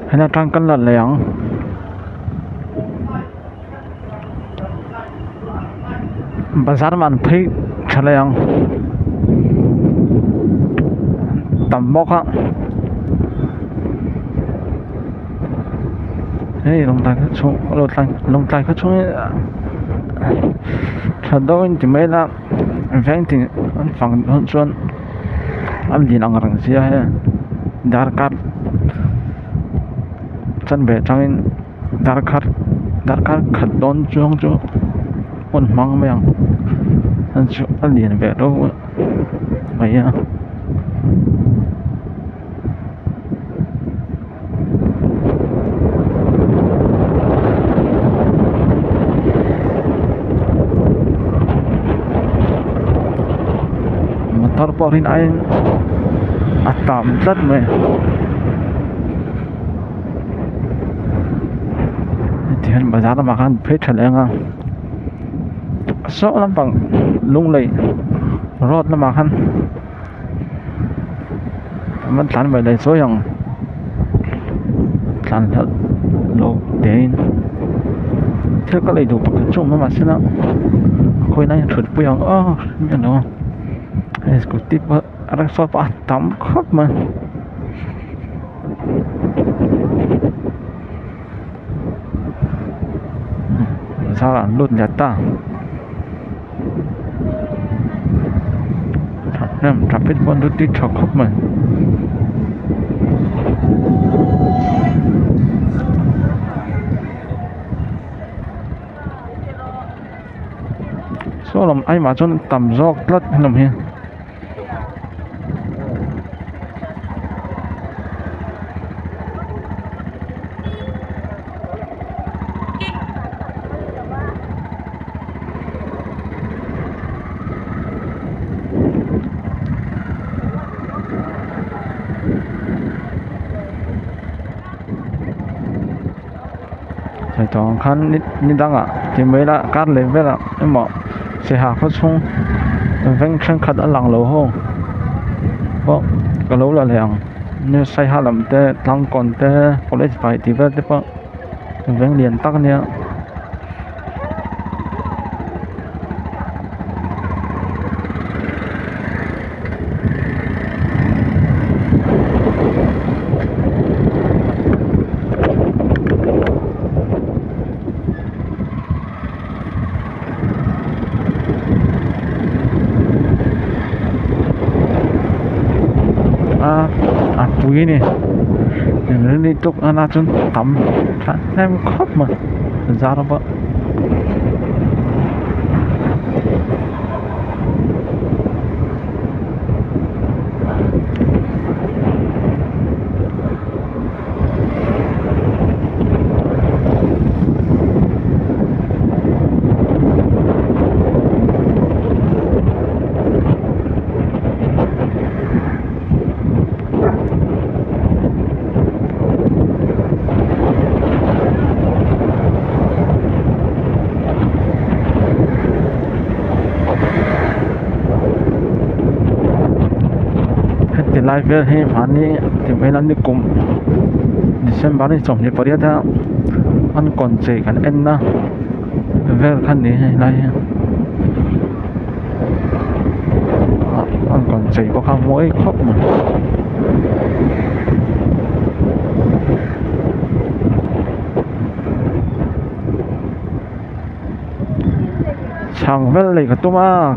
Hena tang kan la leh ang. Bazar lamah an phei tha leh ang. Tam bawk a. Hei lawngtlai khaw chhung lawngtlai khaw chhung hi tha deuhin ti mai ila veng tin an fang dawn chuan an lian ang reng sia hei darkar chanve atangin darkar darkar khat dawn chuang chu hun hmang mai ang a lian ve deuh mai a. Motor pawh rin aiin a tam tlat mai tihian bazar lamah khan phei tha leh ang a saw lampang lunglei road lamah khan. An tlan ve leh chawi ang tlan hlauh lo tein thil ka lei duh pakhat chu awm a mahse la khawi lai thut pui ang aw hriat lo hei scooty pawh rickshaw pawh a tam khawp mai. Bazar ah an lut leh ta. Thahnem traffic pawh an duty tha khawp mai. Saw lam aimah chuan tam zawk tlat hlawm hi. Hei tawng ang khan ni dangah ti mai ila kar leh velah emaw saiha khaw chhung veng thenkhat a lang lo ho pawh ka lo la leh ang saiha lam te tlangkawn te college vai tih vel te pawh veng lian tak a nia. A pui a ni eng tuk a chuan tam thahnem khawp mai zar pawh. Heti lai vel hi mahni ti mai ila nikum December ni 28 a an kawn chei kan en na vel kha ni hei lai hi an kawn chei bawk a mawi khawp mai. Chhang vel lei ka tum a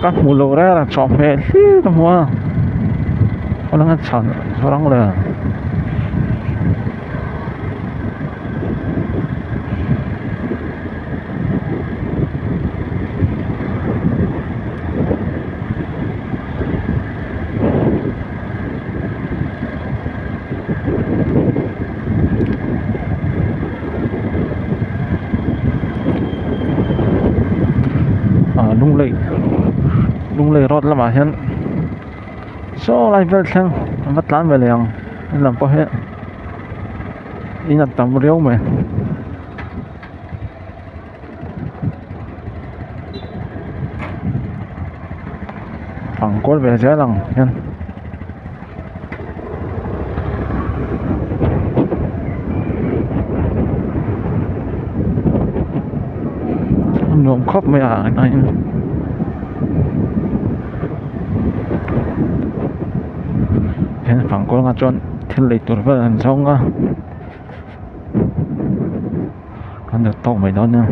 ka hmu lo reng a chawhmeh hlir ka hmu a a chhan rang le. Ah lunglei lunglei road lamah hian saw lai vel thleng an va tlan ve leh ang helam pawh hi in a tam riau mai. Fang kual ve zel ang hian. nuam khawp mai a hian fangkuangah chuan thil lei tur vel an zawng a kan duh tawk mai dawn nia.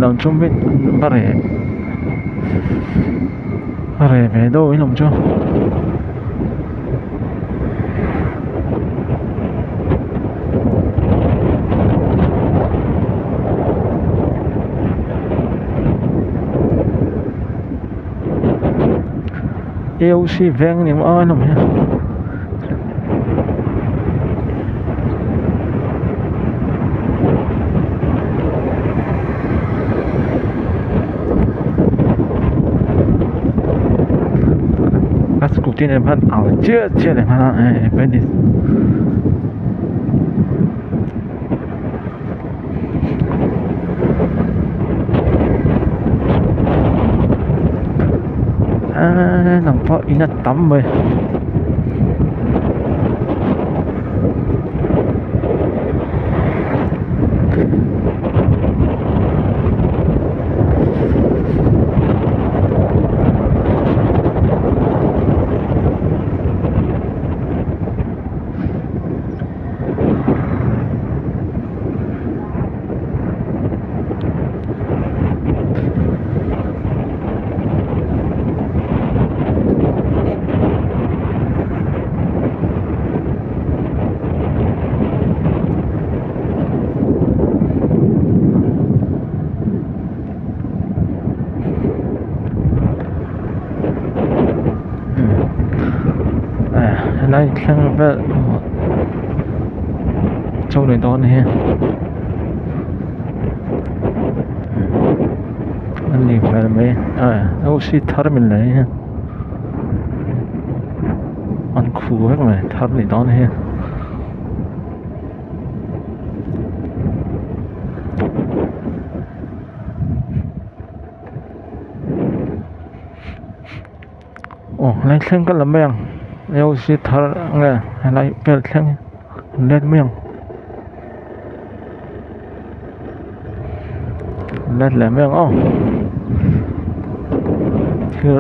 Lam chu va reh a reh ve deuh in awm chu. A_O_C veng ni maw a awm hi. A scooty nen khan ang chiah chiah leh nghal a eh eee nang pawh in a tam mai. Helai thleng vel chaw leh dawn hi a ni hmel mai a rose thar min lei hi an khu vek mai thar ni dawn hi. Aw helai thleng ka la mai ang rose thar nge helai vel thleng an let mai ang let leh mai ang aw thil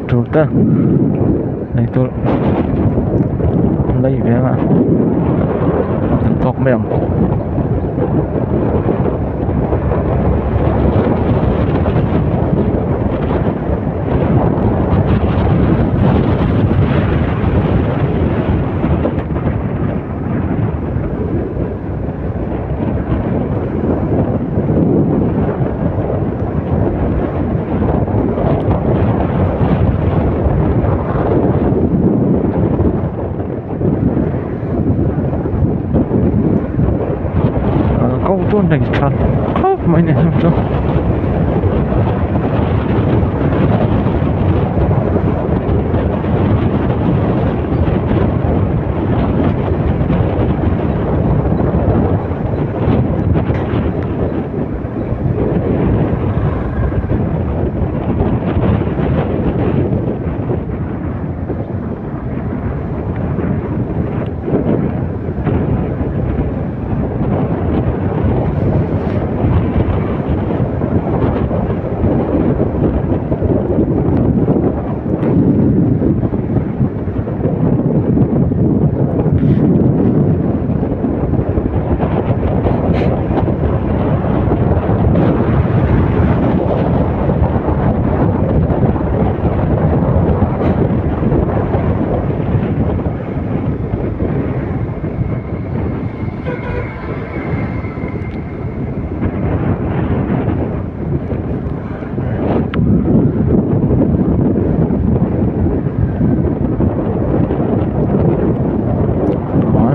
tur te ei tur lei ve anga an tawk mai ang. Kawng chu nei tha khawp mai ni chu.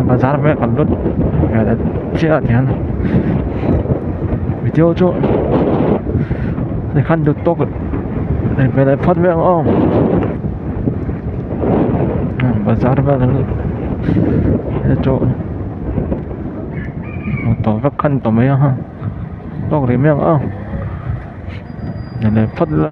Bazar vel kan lut ve chiah ah hian video chu tikhan duh tawk ve leh phawt mai ang aw bazar vel kan lut chu motor vek khan tawh mai a tawk rih mai ang aw ni leh phawt ila.